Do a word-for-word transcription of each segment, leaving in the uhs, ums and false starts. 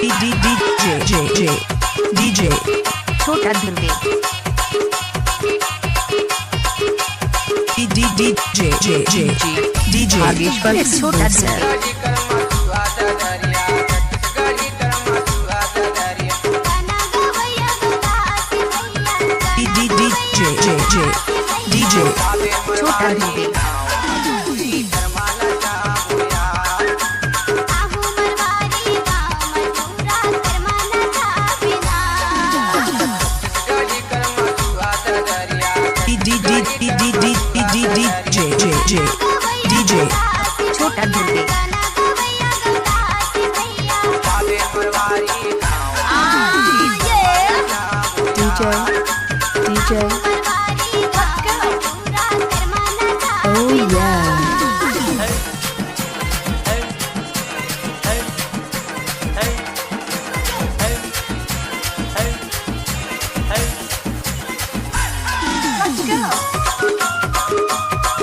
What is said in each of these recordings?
DJ, DJ, DJ, छोटा धुंधे। DJ, DJ, DJ, DJ, छोटा धुंधे। DJ, DJ, DJ, छोटा धुंधे। DJ, छोटा धुंधे। DJ, DJ। Oh yeah।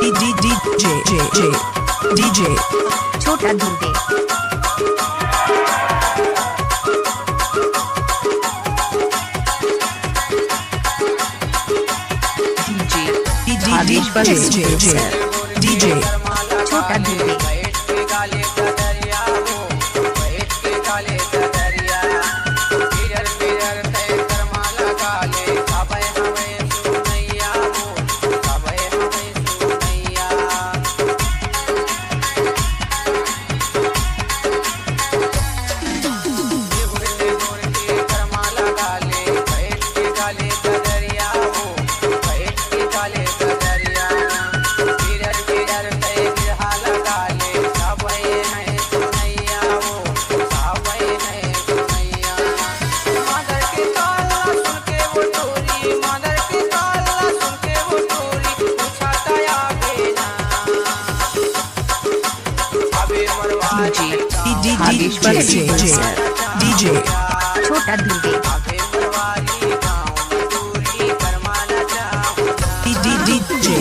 DJ, DJ, DJ, छोटा धुंधे। DJ, DJ, DJ, छोटा धुंधे। DJ, DJ, DJ, छोटा धुंधे।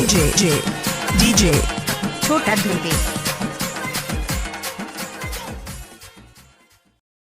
DJ, DJ, छोटा धुंधे।